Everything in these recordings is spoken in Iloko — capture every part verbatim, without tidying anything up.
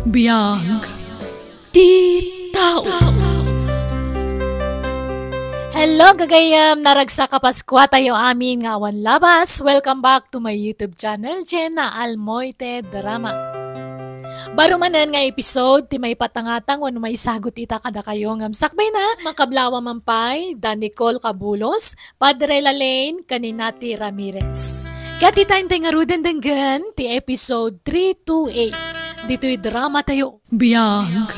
Biag ti tao. Hello, gagayyem! Naragsak a Paskua tayo amin nga awan labas. Welcome back to my YouTube channel, Jenna Almoite Drama. Baro manen nga episode ti maipatangatang wenno maisagut ita kadakayo ngem sakbayna, makablawa man pay da Nicole Cabulos, Padre Lalaine, ken ni Nati Ramirez. Ket ita intay ngaruden denggen ti episode three two eight. Ditoy drama tayo. Biag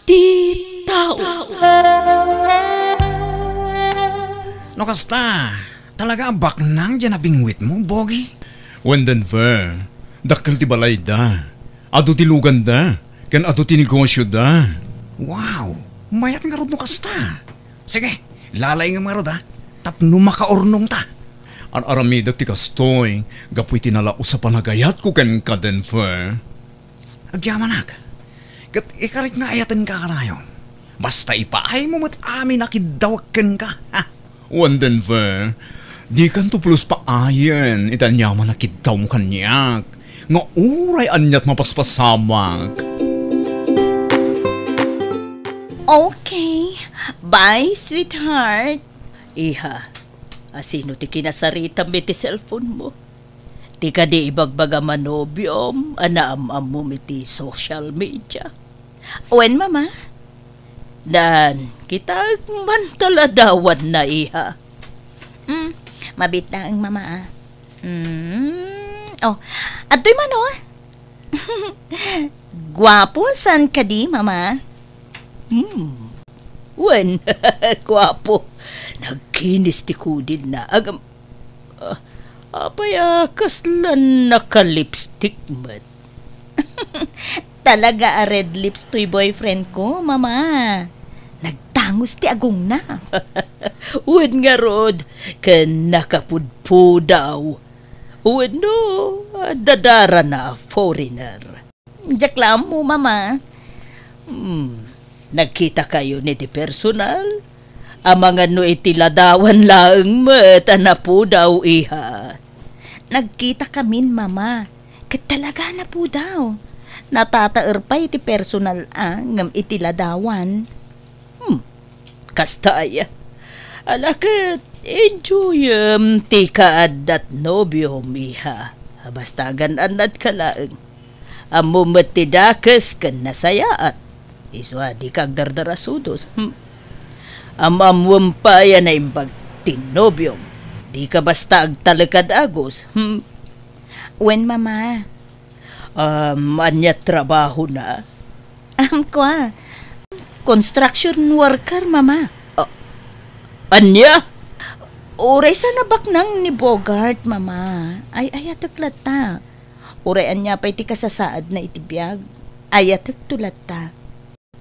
ti tao. No kasta, talaga a baknang diay nabingwitmo, Bogi? Wen, Denver, dakkel ti balayda. Adu ti luganda, ken adu ti negosioda. Wow! Mayat ngarud no kasta. Sige, lalaingem ngarud, a, tapno makaurnongta. Ar-aramidek ti kastoy gapu iti nalaus a panagayatko kenka, Denver. Agyamanak. Ket ikarik nga ayatenka kanayon. Basta ipaaymo met amin a kiddawek kenka. Ha? Wen, Denver, dikanto pulos paayen iti aniaman a kiddawmo kaniak, nga uray aniat mapaspasamak. Okay. Bye, sweetheart. Iha, asino ti kinasaritam iti cellphone mo? Ti kadi ibagbagam a nobiom a naam-ammom iti social media? Wen, Mama. Nan, kitaek man ta ladawanna, iha. Mm, mabiit laeng, Mama, a. Mm, oh, adtoy man, oh. Guapo saan kadi, Mama? Hmm. Wen, guapo. Nagkinis ti kudilna. Agam-, ah, apay a kasla nakalipstick met? Talaga a red lips toy boyfriend ko, Mama. Nagtangos ti agongna. Wen ngarud, ken nakapudpudaw. Wenno, dadarana a foreigner. Diak la ammo, Mama. Hmm, nagkitakayon iti personal? Amangan no iti ladawan laeng met a napudaw, iha? Nagkitakamin, Mama. Ket talaga a napudaw. Natataer pay iti personal a ngem iti ladawan. Hmm, kasta aya. Ala ket, enjoyem ti kaaddat nobiom, iha. Basta agan-annadka laeng. Ammom met ti dakes ken nasayaat. Isu a dika agdardarasudos. Hmm. Am-ammoem pay a naimbag ti nobiom. Dika basta agtalekad agus. Hmm. Wen, Mama. Um, ania trabahona? Am, kua. Construction worker, Mama. Ah, ania? Uray saan a baknang ni Bogart, Mama. Ay-ayatek latta. Uray ania pay ti kasasaadna iti biag, ayatekto latta.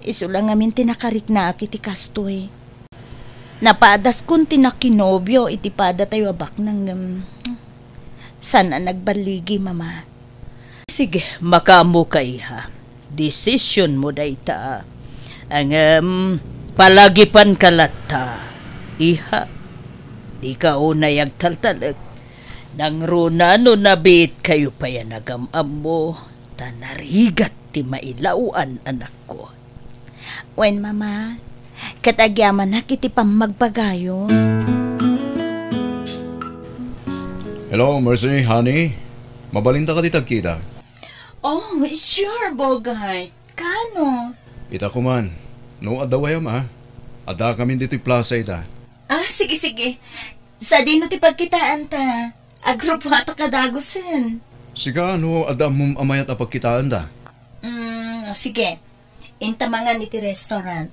Isu la ngamin ti nakariknaak iti kastoy. Napadaskon ti nakinobio iti padatayo a baknang ngem saan a nagballigi, Mama. Sige, makaammoka, iha. Desisionmo dayta. Ngem, palagipanka latta, iha. Dika unay agtaltalek. Nangruna no nabiitkayo pay a nagam-ammo, ta narigat ti mailaw-an anakko. Wen, Mama, ket agyamanak iti pammagpagayo. Hello, Mercy, honey. Mabalinta kadi ti agkita? Oh, sure, Bogart. Kano? Ita koman. No, adda wayam, a. Addakamin ditoy plaza ita. Ah, sige, sige. Sadino ti pagkitaanta? Agrupuata kadagusen. Sika, no, adda ammom a mayat a pagkitaanta? Mm, sige. Inta mangan iti restaurant.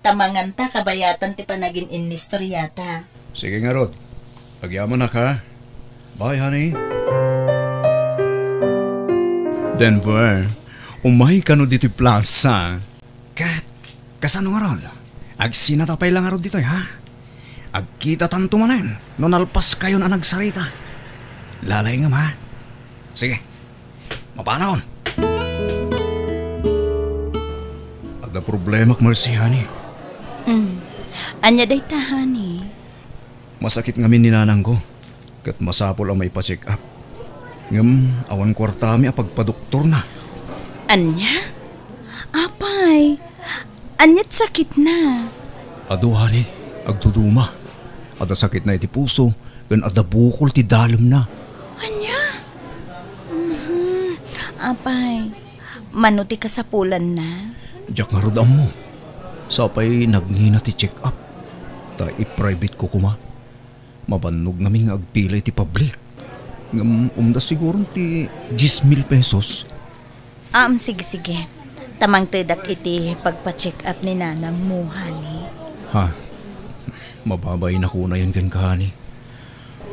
Ta manganta kabayatan ti panagin-innistoriata. Sige ngarud. Agyamanak, ha? Bye, honey. Denver, umay kano ditoy plaza. Ket, kasano ngarud? Agsinata pay la ngarud ditoy, ha? Agkitatanto manen no nalpaskayon a nagsarita. Lalaingem, ha? Sige. Mapanaw. Adda problemak, Mercy, honey. Mm. Ania dayta, honey? Masakit ngamin ni nanangko, ket masapul a maipa-check up. Ngem awan kuartami a pagpadoktorna. Ania? Ay, aniat sakitna? Adu, honey, agduduma. Adda sakitna iti puso, ken adda bukol ti dalemna. Ania? Mhm. Apay, mano ti kasapulanna? Diak ngarud ammo. Sapay nagngina ti check-up. Ta i-private ko koma. Mabannog ngamin nga agpila iti public. Ngem umda siguron ti diez mil pesos. Am, sige, sige. Ta mangtedak iti pagpa-check up ni nanangmo, honey. Ha? Mababainak unayen kenka, honey.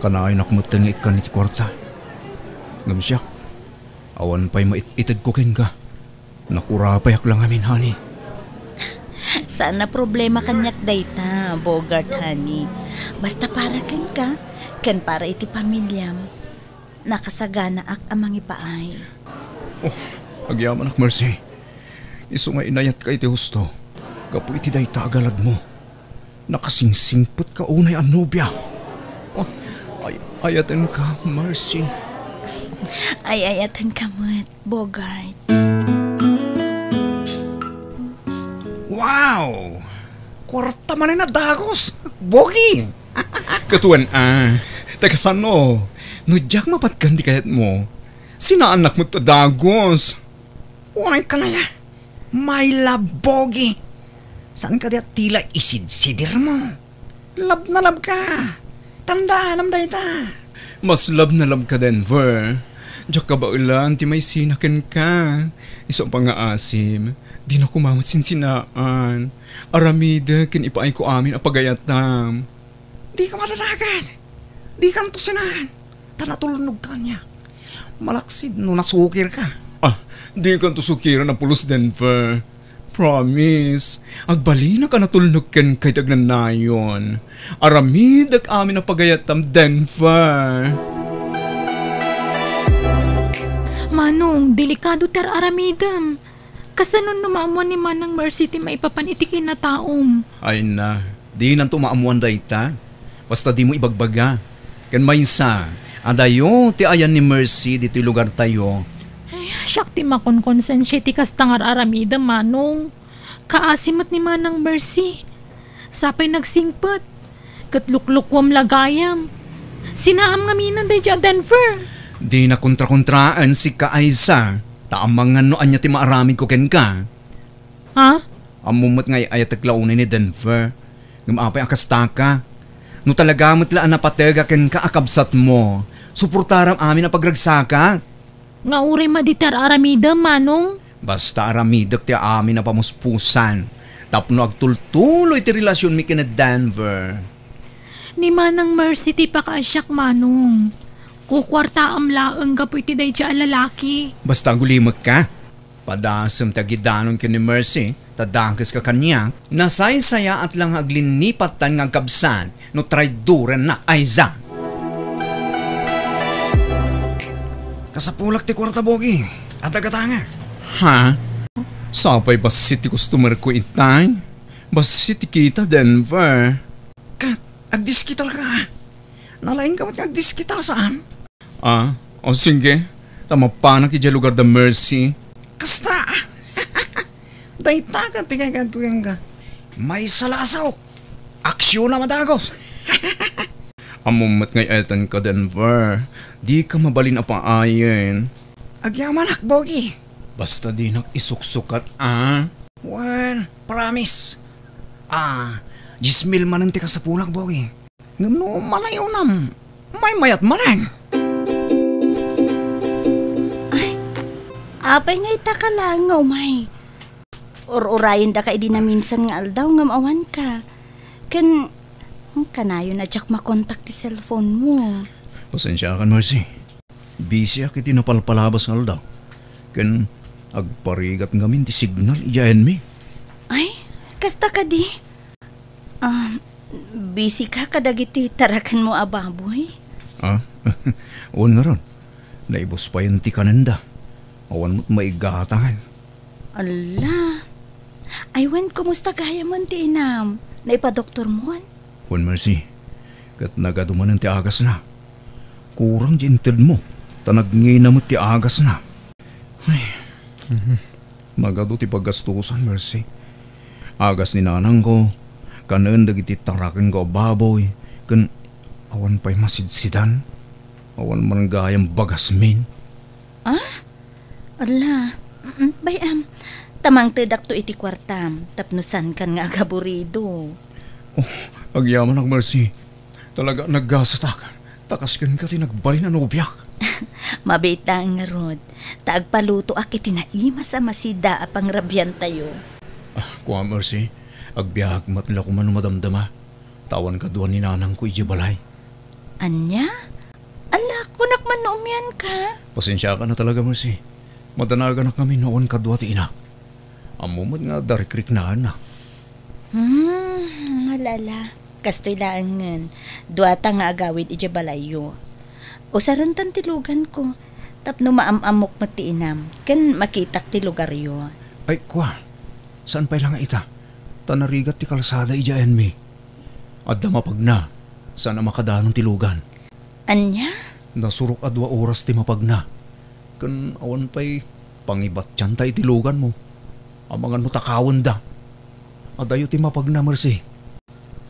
Kanayonak met nga ikkan iti kuarta. Ngem siak, awan pay mait-itedko kenka. Nakurapayak la ngamin, honey. Saan a problema kaniak dayta, Bogart, honey. Basta para kenka, ken para iti pamiliam, nakasaganaak a mangipaay. Oh, agyamanak, Mercy. Isu nga inayatka iti husto gapu iti dayta a galadmo. Nakasingsingpetka unay a nobia. Oh, ay-, ayatenka, Mercy. Ay-ayatenka met, Bogart. Wow! Kuarta manen a dagus, Bogi! Ket wen a, ta kasano? No diak mapatgan ti kayatmo, sinaannak met a dagus. Unay ka na ya. My love, Bogi. Saan ka di a tila isidsidir mo? Love na love ka. Tandaanam dayta. Mas love na love ka, Denver. Diak kabaelan ti maisina kenka. Isu a pangngaasim, dina koma met sinsinaan. Aramidek ken ipaayko amin a pagayatam. Dika madadagan. Dikanto sinaan. Ta natulnog kaniak. Malaksid no nasukir ka. Ah, dikanto sukiran a pulos, Denver. Promise, agbalinak a natulnog kenka iti agnanayon. Aramidek amin a pagayatam, Denver. Manong, delikado ti ar-aramidem. Kasano no maammuan ni Manang Mercy ti maipapan iti kinataom? Ay na, dinanto maammuan dayta. Basta dimo ibagbaga. Ken maysa, adayo ti ayan ni Mercy ditoy lugartayo. Ay, siak ti makonkonsensia iti kasta nga ar-aramidem, Manong. Kaasi met ni Manang Mercy. Sapay nagsingpet. Ket luklukuam la gayam. Sinaam ngaminen daydiay a Denver. Dina kontrakontraen sika, Aiza. Ta amangan no ania ti maaramidko kenka. Ha? Ammom met nga ay-ayatek la unay ni Denver. Ngem apay a kastaka? No talaga met la a napatega kenka a kabsatmo, suportaram amin a pagragsakat. Nga uray madi ti ar-aramidem, Manong? Basta aramidek ti amin a pamuspusan tapno agtultuloy ti relasionmi ken ni Denver. Ni Manang Mercy ti pakaasiak, Manong. Kukuartaam laeng gapu iti daydiay a lalaki. Basta agulimekka. Padasem ti agidanon ken ni Mercy, ta dakeska kaniak. Nasaysayaat la nga aglinnipattan nga agkabsat no traidorennak, Aiza. Kasapulak ti kuarta, Bogi. Adda gatangak. Ha? Sapay bassit ti customer ko itay? Bassit ti kita, Denver. Ket, agdiskitalka. Nalaingka met nga agdiskital, saan? Ah, o sige. Ta mapanak idiay lugar da Mercy. Kasta! Dayta ket ti kayatko kenka. Maysa la a sao. Aksionam a dagus. Ammom met nga ay-ayatenka, Denver. Dika mabalin a paayen. Agyamanak, Bogi. Basta dinak isuksukat, a. Well, promise. Ah, diez mil manen ti kasapulak, Bogi. Ngem no manayonam, maymayat manen. Ay, apay nga ita ka laeng nga umay? Ur-urayendaka idi naminsan nga aldaw ngem awanka. Ken, kanayon a diak makontak ti cellphone mo. Pasensiakan, Mercy. Busyak iti napalpalabas nga aldaw. Ken agparigat ngamin ti signal idiay ayanmi. Ay, kasta kadi? Ah, busy ka kadagiti tarakenmo a baboy? Ah, wen ngarud. Naibus payen ti kanenda. Awan met maigatangan. Ala. Ay, wen, kumusta gayam ti inam? Naipadoktormon? Wen, Mercy. Ket nagadu manen ti agasna. Kurang ti intedmo, ta nagngina met ti agasna. Ay. Mhm. Nagadu ti paggastosan, Mercy. Agas ni nanangko, kanen dagiti tarakenko a baboy, ken awan pay masidsidan, awan man gayam bagasmin. Ah? Ala, mm, bay-am, ta mangtedakto iti kuartam, tapno saankan nga agaburido. Oh, agyamanak, Mercy. Talaga naggasatak. Ta kas kenka ti nagbalin a nobiak. Mabiit laeng ngarud, ta agpalutoak iti naimas a masida a pangrabiantayo. Ah, kua, Mercy, agbiag met la koma no madamdama. Ta awan kadua ni nanangko idiay balay. Ania? Ala, kunak man no umianka. Pasensiakan a talaga, Mercy. Madanaganak ngamin no awan kadua ti inak. Ammo met nga adda rikriknaanna. Hmm, ala, ala. Kastoy laengen, duata nga agawid idiay balayyo. Usarentan ti luganko, tapno maam-ammok met ti inam, ken makitak ti lugaryo. Ay, kua, saan pay la nga ita? Ta narigat ti kalsada idiay ayanmi. Adda mapagna, saan a makadanon ti lugan. Ania? Nasurok a dua oras ti mapagna. Ken awan pay pangibatianta iti luganmo. Amangan no takawenda. Adayo ti mapagna, Mercy.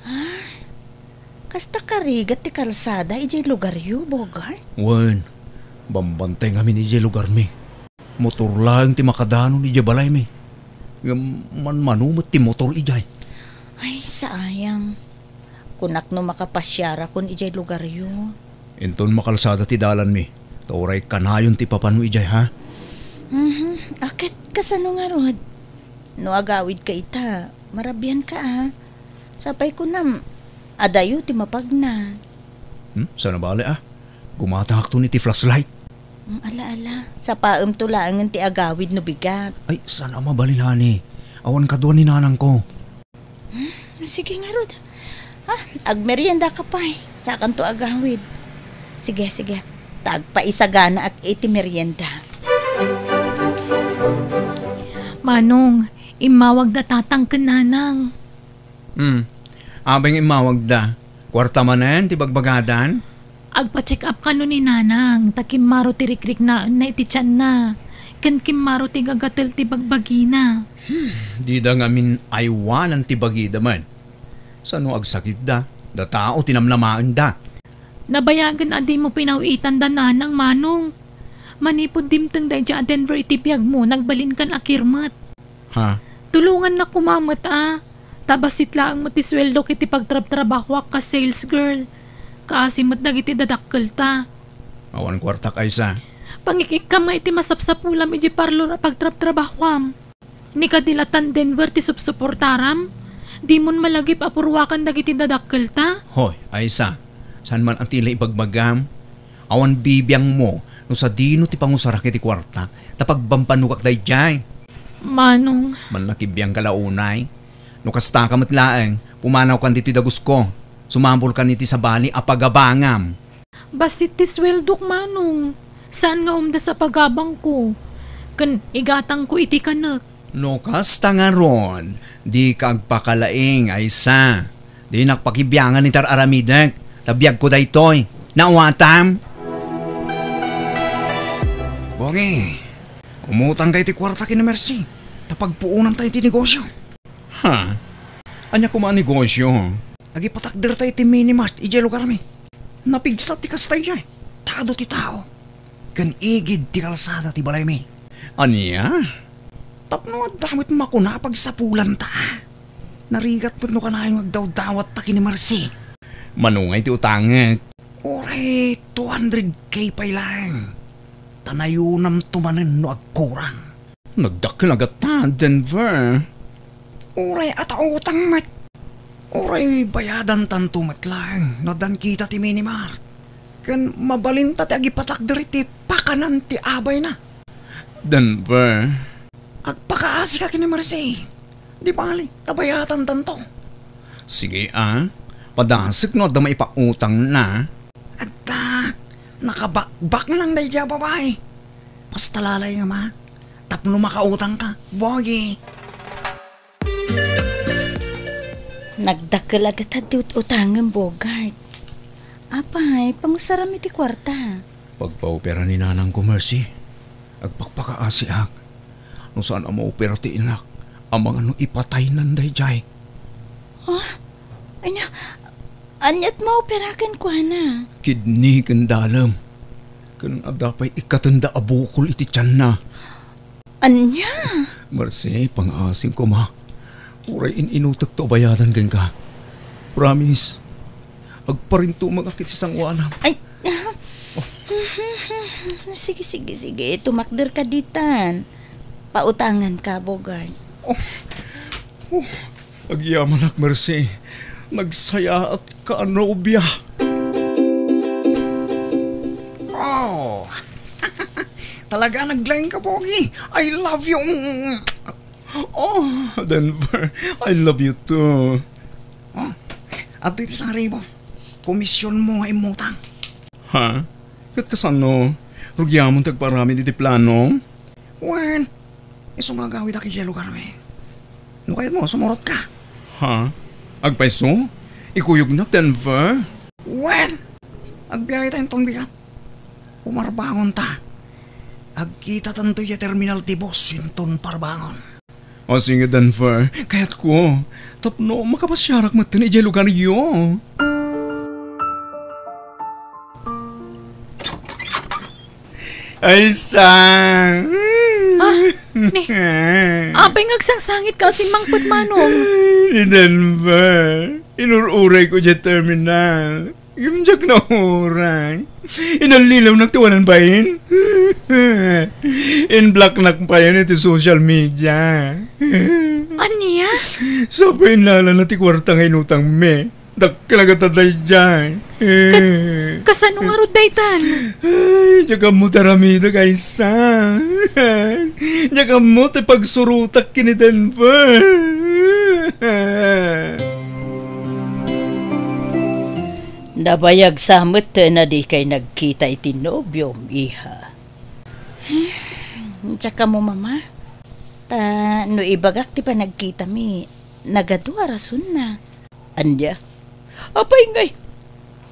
Ah, kasta karigat ti kalsada idiay lugaryo, Bogart? Wen, bambantay ngamin idiay lugarmi. Motor laeng ti makadanon idiay balaymi. Ngem manmano met ti motor idiay. Ay, sayang. Kunak no makapasiarakon idiay lugaryo. Inton makalsada ti dalanmi, ta uray kanayon ti papano idiay, ha? Mhm. Aket kasano ngarud? No agawidka ita, marabianka, a. Sapay kunam, adayo ti mapagna. Hmm? Saan a bale, a? Gumatangakton iti flashlight. Mm, ala, ala. Sapaemto laengen ti agawid no bigat. Ay, saan a mabalin, honey. Awan kadua ni nanangko. Hmm, sige ngarud. Ha? Agmeriendaka pay. Sakanto agawid. Sige, sige. Ta agpaisaganaak iti merienda. Manong, immawagda tatang ken nanang. Hmm. Apay nga immawagda? Kuarta manen ti bagbagadan? Agpa-check up kano ni nanang, ta kimmaro ti rikriknaenna iti tianna, ken kimmaro ti gagatel ti bagbagina. Hmm, dida ngamin aywanan ti bagida met. Sano agsakitda? Da tao ti namnamaenda. Nabayagen a dimo pinaw-itanda nanang, Manong. Manipud dimtengda idiay a Denver iti biagmo, nagbalinkan a kirmet. Ha? Tulongannak koma met, a. Ta bassit laeng met ti sueldok iti pagtrabtrabahoak kas sales girl. Kaasi met dagiti dadakkelta. Awan kuartak, Aisa. Pangik-ikkam nga iti masapsapulam idiay parlor a pagtrabtrabahoam. Ni kadi la tan Denver ti supsuportaram? Dimon malagip a purwakan dagiti dadakkelta? Hoy, Aisa, saan man a ti la ibagbagam? Awan bibiangmo no sadino ti pangusarak iti kuarta, ta pagbambanogak daydiay. Manong. Mannakibiangka la unay. No kastaka met laeng, pumanawkan ditoy dagusko. Sumambulkan iti sabali a pagabangam. Bassit ti sueldok, Manong. Saan nga umdas a pagabangko? Ken igatangko iti kanek. No kasta ngarud, dika agpakalaing, Aisa. Dinak pakibiangan iti ar-aramidek, ta biagko daytoy. Naawatam? Bongi, umutangka iti kuarta ken ni Mercy, ta pagpuonanta iti negosyo. Ha? Ania koma a negosyo? Agipatakderta iti mini mart idiay lugarmi. Napigsa ti kasta idiay. Ta adu ti tao. Ken igid ti kalsada ti balaymi. Ania? Tapno adda met makuna a pagsapulanta. Narigat met no kanayon nga agdawdawatta ken ni Mercy. Mano ngay ti utangek? Uray two hundred K pay laeng. Ta nayonamto manen no agkurang. Nagdakkel a gatta, Denver. Uray adda utang met. Uray bayadantanto met laeng no addan kita ti mini mart. Ken mabalinta ti agipatakder iti pakanan ti abayna. Denver. Agpakaasika ken ni Mercy. Di bali, ta bayadantanto. Sige, a. Padasek no adda maipautangna. Adda, nakabakbak lang daydiay a babai. Basta lalayem, a. Tapno makautangka, Bogi. Nagdakkel a gatta ti ut-utangem, Bogart. Apay, pangusaram iti kuarta. Pagpaopera ni nanangko, Mercy. Agpakpakaasiak. No saan a maopera ti innak, amangan no ipataynan daydiay. Ah? Ania? Aniat maopera kenkuana? Kidney ken dalem. Ken adda pay ikkatenda a bukol iti tianna. Ania? Mercy, pangaasim koma. Uray in-inutekto a bayadan kenka. Promise, agparintumengak iti sangoanam. Ay! Sige, sige, sige. Tumakderka ditan. Pautanganka, Bogart. Oh. Oh. Agyamanak, Mercy. Nagsayaatka a nobia. Oh! Talaga, naglaing ka, Pogi. I love you. Oh, Denver, I love you too. Oh, adtoy ti sangribo. Komisyon mo nga immutang. Ha? Ket kasano? Rugiamon ti agpaaramid iti plano? Wen, isu nga agawidak idiay lugarmi. No kayatmo, sumurotka. Ha? Agpayso? Ikuyognak, Denver? Wen, agbiayta inton bigat. Umarbangonta. Agkitatanto idiay terminal ti bus inton parbangon. O sige, Denver, kayatko. Tapno makapasiarak metten idiay lugaryo. Ay, sa. Ah, ni, apay nga agsangsangitka a simmangpet, Manong? Ni Denver, inur-urayko idiay terminal. Ngem diak nauray. Inallilawnak ti wanan bain. In-blocknak payen iti social media. Ania? Sa pay innalana ti kuarta nga inutangmi. Dakkel a gatadaydiay. Kat-, kasano ngarud daytan? Ay, diak ammo ti aramidek, Aysa. Diak ammo ti pagsurotak ken ni Denver. Nabayag sa metten a dikay nagkita iti nobiom, iha. Hmm, diak ammo, Mama. Ta no ibagak ti panagkitami, nagadu a rasonna. Ania? Apay ngay?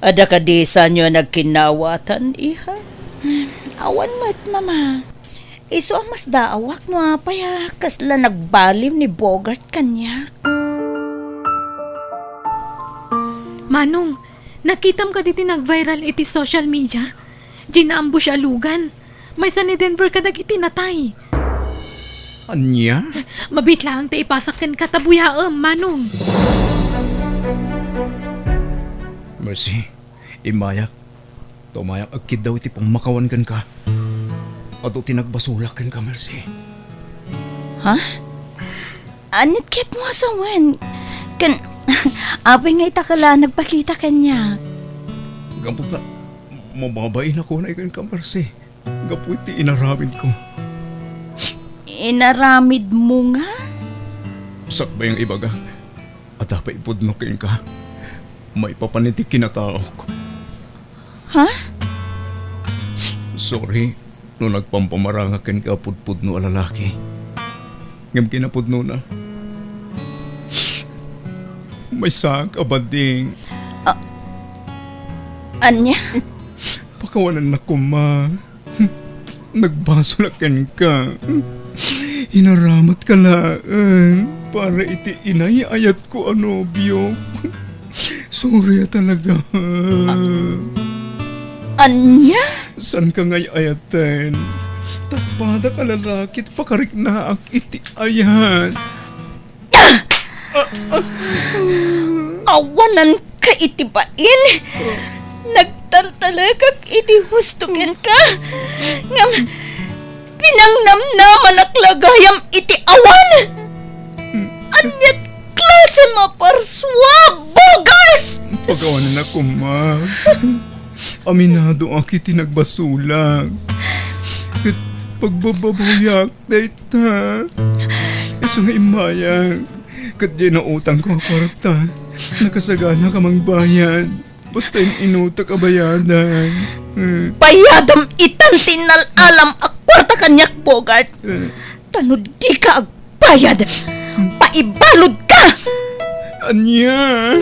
Adda kadi saanyo a nagkinnawatan, iha? Awan met, Mama. Isu a masdaawak no apay a kasla nagbaliw ni Bogart kaniak. Manong, nakitam kadi ti nag-viral iti social media? Diay na-ambush a lugan. Maysa ni Denver kadagiti natay. Ania? Mabiit laeng ta ipasak kenka ta buyaem, Manong. Mercy, immayak. Ta umayak agkiddaw iti pammakawan kenka. Adu ti nagbasolak kenka, Mercy. Ha? Aniat kayatmo a sawen? Ken, apay nga ita ka la nagpakita kaniak? Gapu ta mababain ako na ikan ka, Mercy. Gapu iti inaramidko. Inaramidmo nga? Sakbay nga ibagak, adda pay ipudno kenka. Maipapan iti kinataok. Ha? Sorry no nagpampamarangak kenka a pudpudno a lalaki. Ngem kinapudnona, maysaak a bading. A-, ania? Pakawanennak koma. Nagbasolak kenka. Inaramatka laeng para iti inay-ayatko a nobiok. Sorry a talaga. A-, ania? Saanka nga ay-ayaten. Tappadak a lalaki ti pakariknaak iti ayat. Awananka iti bain. Nagtaltalekak iti husto kenka. Ngem pinangnamnamanak la gayam iti awan. Aniat klase a maparsua, Bogart! Pakawanennak koma. Aminadoak iti nagbasolak. Ket pagbababawiak dayta. Isu nga immayak. Ket diay nautangko a kuarta, nakasaganak a mangbayad. Basta in-inutek a bayadan. Eh. Bayadem itan ti innal-alam a kuarta kaniak, Bogart. Eh. Ta no dika agbayad, paibaludka! Ania?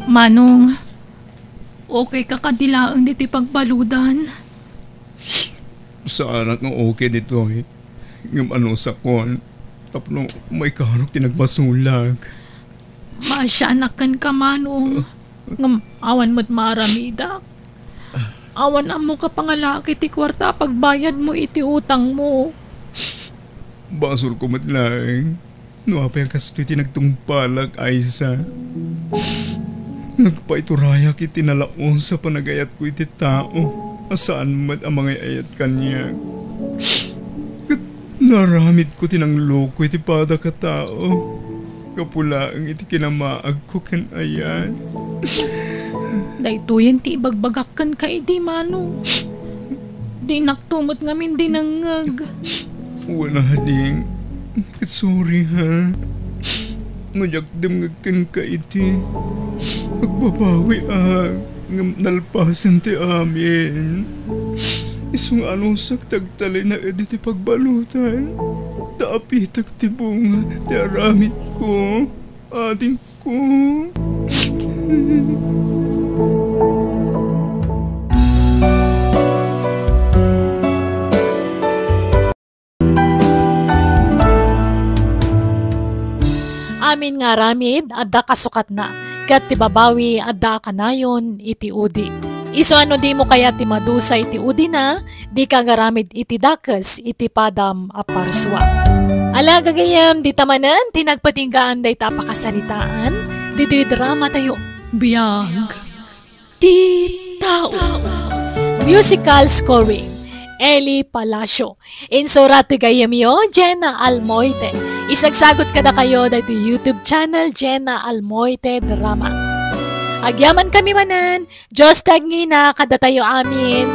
Manong, Okay ka kadi laeng ditoy pagbaludan? Saanak nga okay ditoy. Ngem anusakon, tapno maikarok ti nagbasolak. Maasianak kenka, Manong. Ngem awan met maaramidak. Awan ammoka pangalaki ti kuarta a pagbayadmo iti utangmo. Basolko met laeng no apay a kastoy ti nagtungpalak, Aiza. Nagpaiturayak iti nalaus a panagayatko iti tao a saan met a mangay-ayat kaniak. Ket naaramidko ti nangloko iti padak a tao. Gapu laeng iti kinamaagko ken ayat. Daytoyen ti ibagbagak kenka idi, Manong. Dinakto met ngamin dinengngeg. Wen a, Ding. Ket sorry, ha? No diak dumngeg kenka idi, agbabawiak, ngem nalpasen ti amin. Isu nga anusak ti agtalinaed iti pagbaludan, ta apitek ti bunga ti aramidko, adingko. Amin nga aramid, adda kasukatna, ket ti babawi, adda a kanayon iti udi. Isu a no dimo kayat ti madusa iti udina, dika agaramid iti dakes iti padam a parsua. Ala, gagayyem, dita manen ti nagpatinggaan dayta a pakasaritaan, ditoy dramatayo. Biag ti tao. Musical scoring, Eli Palacio. Insurat ti gayyemyo, Jenna Almoite. Isagsagut kadakayo daytoy YouTube channel, Jenna Almoite Drama. Agyamankami manen, Dios ti agngina kadatayo amin.